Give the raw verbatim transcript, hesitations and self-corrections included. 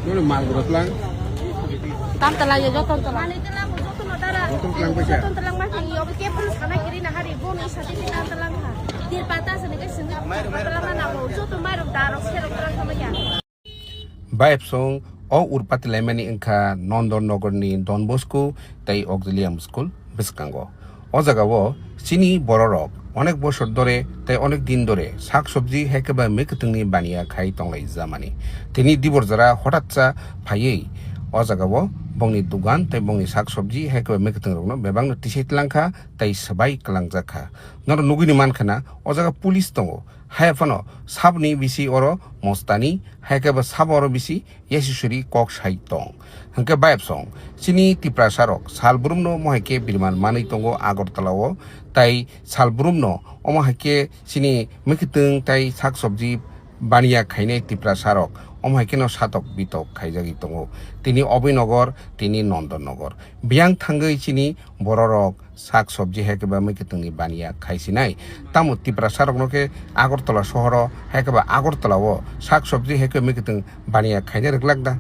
Nini mal gurus lang. Tam tala ya, joto tala. Joto lang paisa. Joto lang ma, ini obo ke pun sana kiri na hari, bo ni sati ni tam tala ma. Dir pata sana ke sini, tala ma na ho, joto mai rok da rok se rok tala ma ya. Bayapsong o urpati laimani wngkha Nondon Nogorni Don Bosco tei Auxilium School bwskango. O jagao chini bororok onek bosor dore tei onek din dore sak sobji hai khe ba mwkhwtwngni baniya khai tonglai jamani. Tini dibor jora hotatsa phaiwi o jagao bongni dugan tei bongni sak sobji hai khe ba mwkhwtwng rokno bebakno tisai tlangkha tei swbai kwlangjakha. Norok nugwini mankha na o jaga police tongo. Haiphano saboni bisi oro mostani, hai khe bo sabo oro bisi yasisuri kok sai tong. Hwnkhe bayapsong, chini Tiprasa rok sal brumno omo hai khe biriman manwi tongo Agartala o, tai sal brumno omo hai khe chini mwkhwtwng tai sak sobji baniya khainai Tiprasa rok omo hai kheno satok bitok khaijagwi tongo. Tini Obinogor, tini Nondon Nogor. Biyang thangwi chini bororok sak sobji hai khe ba mwkhwtwngni baniya khaisinai. Tamo Tiprasa rokno khe Agartala sohoro hai khe ba Agartala o sak sobji hai khe mwkhwtwng baniya khaina rwglak da?